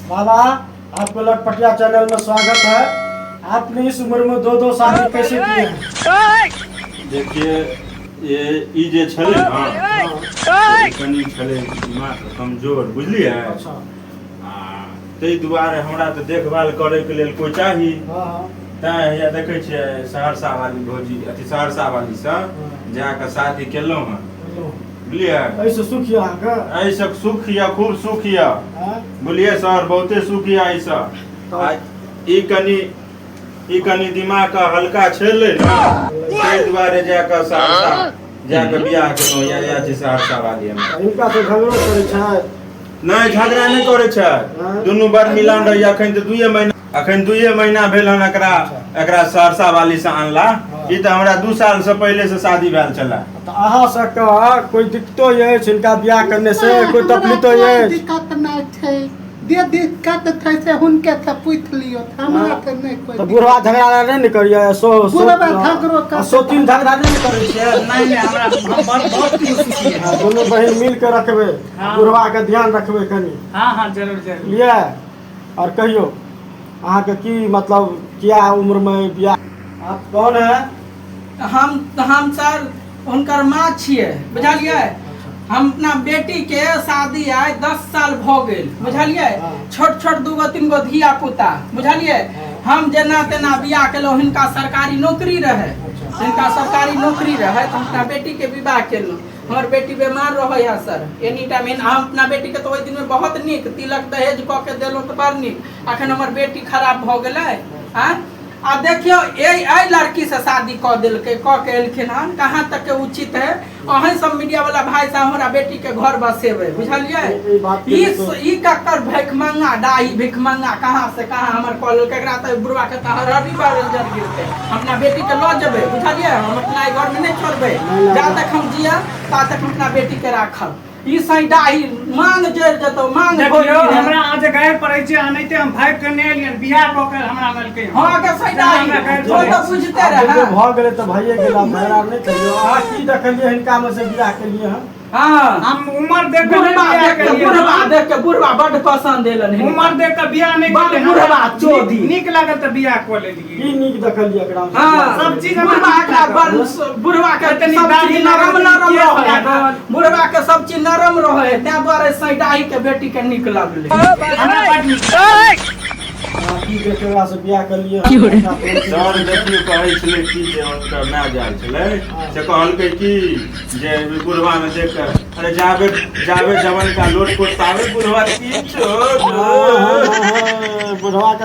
बाबा, आपको लटपटिया चैनल में स्वागत है। आपने इस उम्र में दो दो शादी कैसे किए हैं? देखिए, ये ई जे छलै ने, ई कनि छलै दिमाग कमजोर, बुझलियै? आ ताहि दुआरे हमरा तऽ देखभाल करैके लेल कोइ चाही। तैं हैया देखै छियै, सहरसा वाली भौजी, अथी सहरसा वाली सँ जा कऽ शादी केलहुँ हँ, बुझलियै? एहिसँ सुख यऽ अहाँके? एहिसँ सुख यऽ, खूब सुख यऽ। बुझलियै सर, बहुते सुख यऽ एहिसँ। आ ई कनि दिमाग के हल्का छलै ने, ताहि दुआरे जा कऽ सहरसा जा कऽ बियाह केलहुँ। या छै सहरसा वाली हमरा। हिनका से झगड़ो करै छथि? नहि, झगड़ा नहि करै छै। दुनू बड़ मिलान रहैया। अखन तऽ 2 महीना, अखन 2 महीना भेल हन एकरा एकरा सहरसा वाली से अनला। ई तऽ हमरा 2 साल से पहिले से शादी भेल छलै। तऽ अहाँ सबके कोइ दिक्कतो अछि हिनका बियाह करने से? कोइ हमरा तकलीफो कोइ अछि? दिक्कत नहि छै। जे दिक्कत छै से हुनके से पूछि लियौ, हमरा तऽ नहि कोइ। तऽ बुढ़वा झगड़ा नहि ने करियै सो सो। बुढ़वा झगड़ो करतै। सोतीन झगड़ा नहि ने करै छियै? नहि नहि, हमरा हम बड़ बहुत खुश छियै। हँ, दुनू बहिन मिल के रखबै। बुढ़वा के ध्यान रखबै कनि। हँ हँ, जरूर जरूर। बुझलियै? आओर कहियौ, अहाँके की मतलब, किया उम्रमे बियाह? आप कौन है? हम सर हुनकर माँ छियै, बुझलियै? हम अपना बेटी के शादी आइ 10 साल भऽ गेल, बुझलियै? छोट छोट दूगो तीन गो धिया पुता, बुझलियै? हम जेना तेना बियाह केलहुँ। हिनका सरकारी नौकरी रहै। हिनका सरकारी नौकरी रहै तऽ हम अपना बेटी के विवाह केलहुँ। हमर बेटी बीमार रहै है सर, एनी टाइम। हम अपना बेटी के तऽ ओहि दिनमे बहुत नीक तिलक दहेज कऽ के देलहुँ तऽ बड़ नीक। अखन हमर बेटी खराब भऽ गेलै। आँय, आ देखियौ, एहि एहि लड़की से शादी कऽ देलकै, कऽ के एलखिन हन। कहाँ तक के उचित है? अहीं सब मीडिया वाला भाई साहब हमरा बेटी के घर बसेबै, बुझलियै? ई बात के ई ई ककर भिखमंगा डाही भिखमंगा कहाँ से कहाँ हमर कऽ लेलकै। एकरा तऽ बुढ़वा के तऽ हरहरी बारल जर गिरतै। हम अपना बेटी के लऽ जेबै, बुझलियै? हम अपना एहि घर में नहि छोड़बै। नहि, जा तक हम जियब ता तक हम अपना बेटी के राखब। ई सही डाही मांग जरि जेतौ, मांग देखियौ, भोज। हमरा अहाँ जे गारि पड़ै छै, अनाहिते हम भागि कऽ नहि एलियनि, बियाह कऽ के हमरा आनलकै हन। हँ के सही डाही हमरा गारि ओ पड़ै तऽ छै। बुझते आब रहै। जे भऽ गेलै तऽ भइए गेल, आब झगड़ा नहि करियौ। अहाँ की देखलियै हिनकामे से बियाह केलियै हन? हम उमर देख कऽ नहि बुढ़वा बियाह देख के केलियै बुढ़वा हन। देख के, बुढ़वा बड्ड पसंद एलन हिनका। उमर देख कऽ बियाह नहि बड़ केलियै हन। बुढ़वा चोदी। नीक लागल तऽ बियाह कऽ लेलियै। की नीक देखलियै एकरा में? सब चीज हमरा बुढ़वा नीक एकरा लागल। बड़ बुढ़वा के तनी सब दाढ़ी चीज नरम लागल, नरम केश रहै है। लागल। बुढ़वा के सब चीज नरम रहै है, ताहि दुआरे सैडाही के बेटी के नीक लगलै। हमरा बड़ नीक लागल। अहाँ की देख एकरा से बियाह केलियै हन? सर देखियौ, कहै छलै कि जे हुनकर माय जायल छलै से कहलकै कि जे बुढ़वा में देख कऽ, अरे जाबे जाबे जवन का लोट पोट ताबे बुढ़वा की छोट। बुढ़वा के।